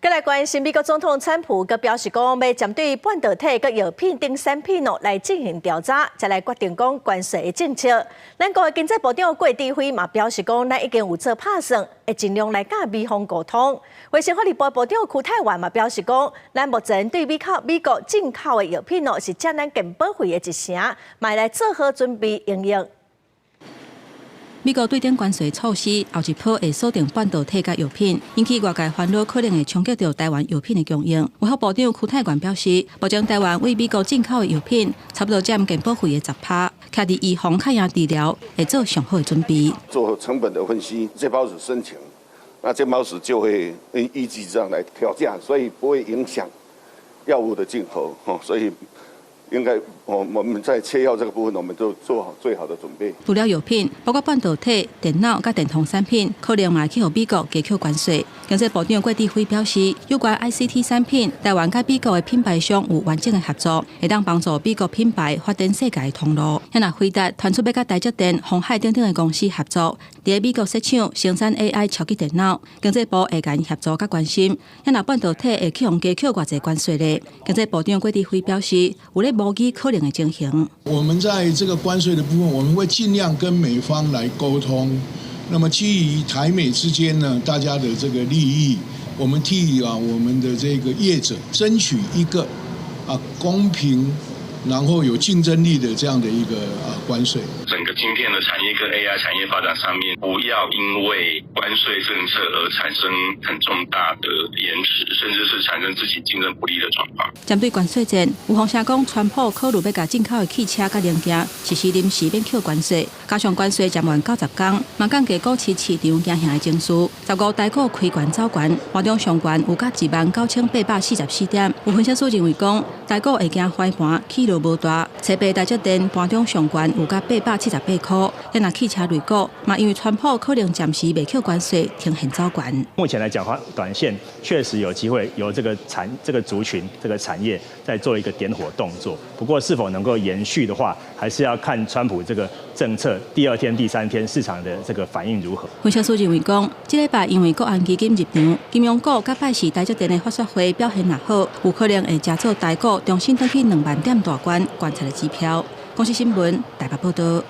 閣來關心美國總統川普，閣表示講，欲針對半導體佮藥品等產品哦來進行調查，才來決定講關稅的政策。咱國的經濟部長郭智輝嘛表示講，咱已經有做拍算，會盡量來佮美方溝通。衛生福利部部長邱泰源嘛表示講，咱目前對美國進口的藥品哦，是佔咱健保費的一成，嘛來做好準備應用。美國對等關稅措施後一波會鎖定半導體佮藥品，引起外界煩惱，可能會衝擊著台灣藥品的供應。衛福部長邱泰源表示，目前台灣對美國進口的藥品差不多佔健保費的10趴，徛佇預防較贏治療，會做上好的準備。做成本的分析，健保署申請，那健保署就會依據這樣來調價，所以不會影響藥物的進口。所以應該，我們在切藥這個部分，我們都做好最好的準備。除了藥品，包括半導體、電腦佮電通產品，可能嘛會去予美國加扣關稅。經濟部長郭智輝表示，有關 ICT 產品，台灣佮美國的品牌商有完整的合作，會當幫助美國品牌發展世界的通路。若輝達傳出欲佮台積電、鴻海等等的公司合作，佇美國設廠生產 AI 超級電腦，經濟部會共𪜶協助佮關心。若半導體會去予加扣偌濟關稅咧？經濟部長郭智輝表示，有咧模擬可能的情形。我們在這個關稅的部分，我們會盡量跟美方來溝通。那麼基於台美之間呢，大家的這個利益，我們替我們的這個業者爭取一個公平，然後有競爭力的這樣的一個關稅。整個晶片的產業跟 AI 產業發展上面，不要因為關稅政策而產生很重大的延遲，甚至是產生自己競爭不利的狀況。針對關稅戰，有風聲講，川普考慮欲共進口的汽車佮零件實施臨時免扣關稅，加上關稅暫緩90天，嘛降低股市市場驚嚇的情緒。15台股開懸走懸，盤中上懸有甲19,844點。有分析師認為講，台股會驚橫盤起落無大。初八台積電盤中上懸有甲878塊，若汽車類股嘛，因為川普可能暫時袂扣關稅，呈現走懸。目前來講話，短線確實有機會由這個族群、這個產業在做一個點火動作。不過是否能夠延續的話，還是要看川普這個政策第二天、第三天市場的這個反應如何。分析師認為講，這禮拜因為國安基金入場，金融股佮拜四台積電的法說會表現若好，有可能會成做台股重新轉去2萬點大關觀察的指標。公視新聞台北報道。